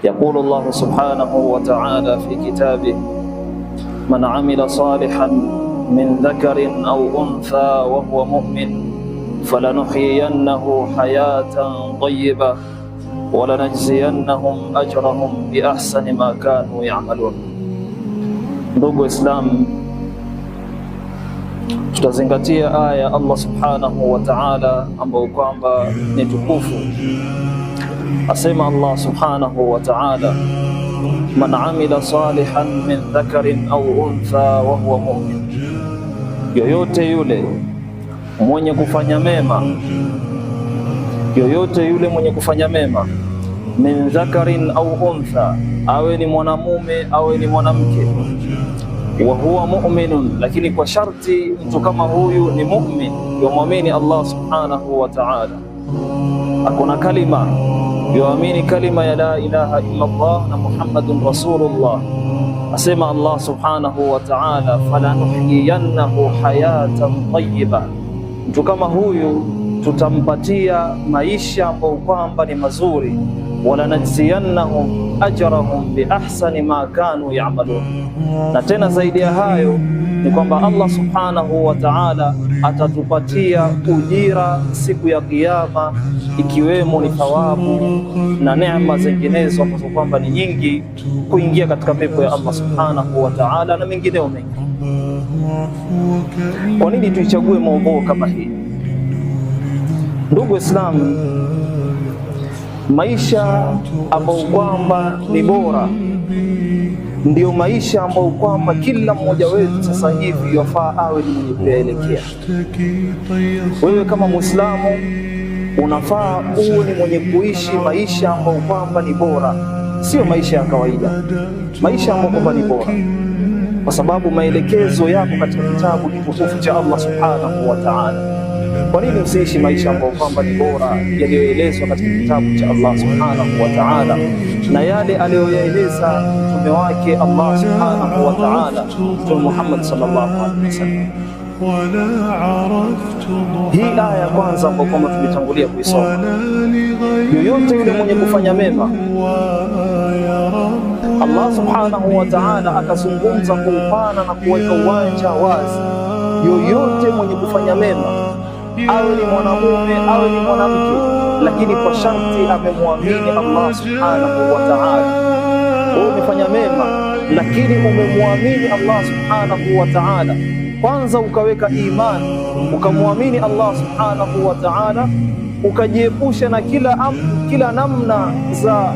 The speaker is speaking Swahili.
Yaqulu Allahu subhanahu wa ta'ala fi kitabih, man amila salihan min dhakarin au untha wa huwa mu'min falanuhyiyannahu hayatan tayyiba walanajziyannahum ajrahum biahsani ma kanu ya'malun. Ndugu Waislamu, tutazingatia aya ya Allah subhanahu wa ta'ala ambayo kwamba ni tukufu. Asema Allah subhanahu wa ta'ala, man amila salihan min dhakarin au untha wa huwa mu'min, yoyote yule mwenye kufanya mema, yoyote yule mwenye kufanya mema, min dhakarin au untha, awe ni mwanamume awe ni mwanamke, wa huwa mu'minun, lakini kwa sharti mtu kama huyu ni mu'min, yamwamini Allah subhanahu wa ta'ala, akona kalima yuamini kalima ya la ilaha illa Allah na Muhammadun rasulullah. Asema Allah subhanahu wa ta'ala, falanuhyiyannahu hayatan tayyiba, mtu kama huyu tutampatia maisha ambayo kwamba ni mazuri, walanajziyannahum ajrahum biahsani ma kanu ya'malun. Na tena zaidi ya hayo ni kwamba Allah subhanahu wa ta'ala atatupatia ujira siku ya Kiyama, ikiwemo ni thawabu na neema zinginezo ambazo kwamba ni nyingi, kuingia katika pepo ya Allah subhanahu wa ta'ala na mengineo mengi. Kwa nini tuichague maudhui kama hii? Ndugu Waislamu, maisha ambayo kwamba ni bora ndiyo maisha ambayo kwamba kila mmoja wetu sasa hivi yafaa awe ni mwenye kuyaelekea. Wewe kama Muislamu unafaa uwe ni mwenye kuishi maisha ambayo kwamba ni bora, sio maisha ya kawaida, maisha ambayo kwamba ni bora, kwa sababu maelekezo yako katika kitabu kitukufu cha Allah subhanahu wa ta'ala. Kwa nini usiishi maisha ambayo kwamba ni bora yaliyoelezwa katika kitabu cha Allah subhanahu wa ta'ala na yale aliyoyaeleza mtume wake Allah subhanahu wa ta'ala, Mtume Muhammad sallallahu alaihi wasallam. Hii aya ya kwanza ambayo kwamba tumetangulia kuisoma, yoyote yule mwenye kufanya mema, Allah subhanahu wa ta'ala akazungumza kwa upana na kuweka uwanja wazi, yoyote mwenye kufanya mema awe ni mwanamume awe ni mwanamke, lakini kwa sharti amemwamini Allah subhanahu wa ta'ala. Wewe umefanya mema, lakini umemwamini Allah subhanahu wa ta'ala. Kwanza ukaweka imani, ukamwamini Allah subhanahu wa ta'ala, ukajiepusha na kila namna za